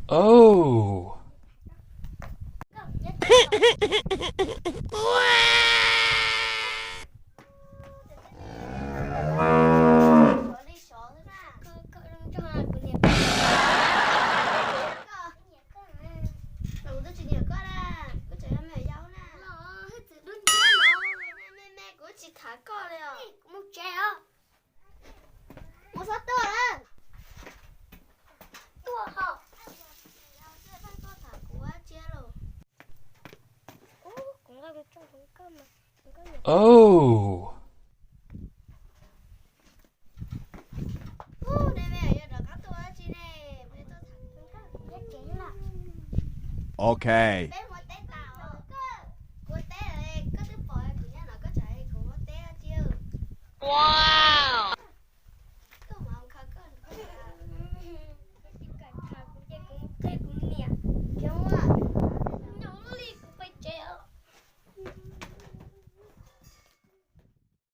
Oh. Kuv tsis tham koj li os. Kuv mus tsev os. Kuv txhob tuaj lawm. Tuaj ho. Tuaj tham kuv ua tsiab los. Kuv nqa mus tso hauv koj mas. Oh. Ub, nej me yog rov qab tuaj ua dab tsi ne? Peb tuaj tham kuv ua tsiab lawm. Ok. Peb